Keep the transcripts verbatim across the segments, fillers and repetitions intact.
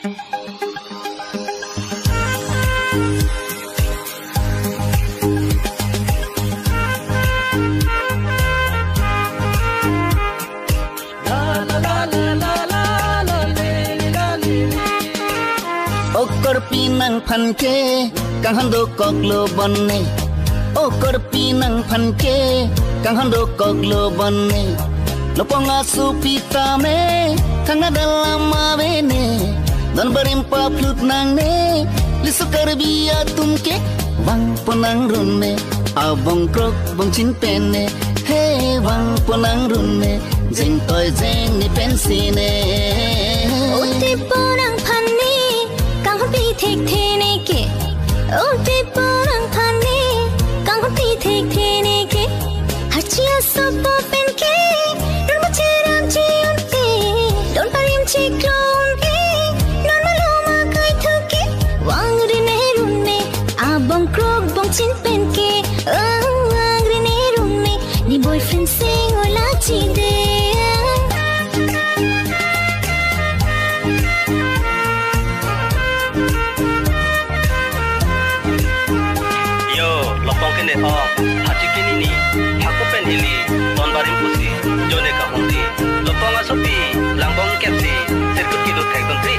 O korpi nangphan ke kanghon dokoklo bonne. O korpi nangphan ke kanghon dokoklo bonne. Lopong asopi tame thangna dalam avene. Don barim paplut nangne. Liso Karbi atum ke vangpon nangrumne. Abong krok bong chin penne. He vangpon nangrumne. Jeng toi jeng ni pensine. O te porang phanne. Kanghon pi thekthe neke. O te porang phanne. Kanghon pi thekthe neke. Harchi asopo pen ke. Run macheram chi unte. Don parim chiklo unte. Don maloma kai thuke. Vangri ne run me. Abong krok bong chin pen ke. Oh, vangri ne run me. Ne boyfriend sing ola chide. Yo, lopong kene ong, hachiki nini, hako pen hili, ton barim pusi, jone kahumdi, lopong asopi, langbong kepsi, sirkut kidu thek don tri.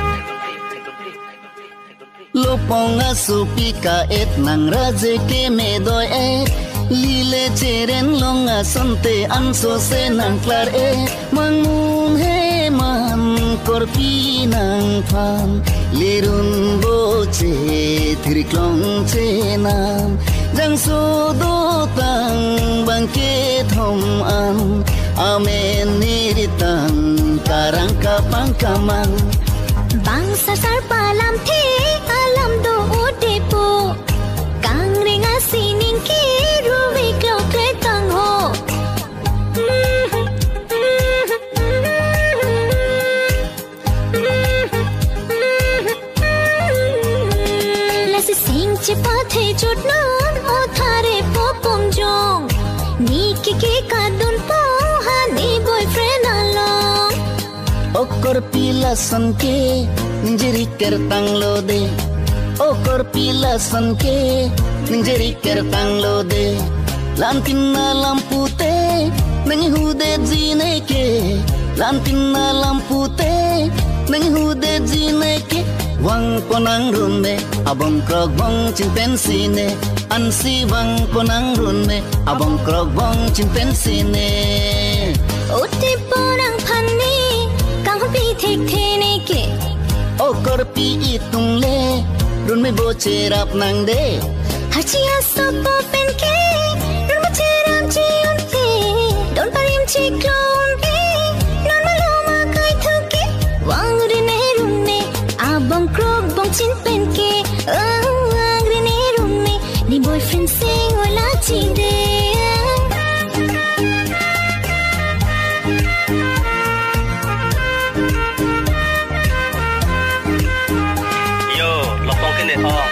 Lopong asopi ka-et nang raje keme doi-et. Lile cheren long asonte ansose nangklar-et. Mangmun he man korpi nangphan. Lirun boche thirklong chenam. Jangso dotang bang kethom an. Amen niritang karang kapang kamang. Bang sasar palam the alam do udepo. Kangreng asining ke ruvi klok kletang ho. Lasi sing chepathe chot non o thare popom jong. Ne ke ke kadun po ha ne boyfriend along. O korpi lason ke ningjeri kertang lo de. O korpi lason ke ningjeri kertang lo de. Lantin alam pute nanghudet jine ke. Lantin alam pute nanghudet jine ke. Vangpon nangrumne abong krok bong chin pensine. Ansi vangpon nangrumne abong krok bong chin pensine. O te porang phanne kanghon pi thekthe neke. O korpi itung le run me boche rap nang de. Harchi asopo pen ke run boche rap chi unte. Don parim chiklo unte. Don maloma kai thuke. Vangri ne run me. Abong krok bong chin pen ke. Oh, vangri ne run me. Ne boyfriend sing ola chide. Yo, lopong kene ong,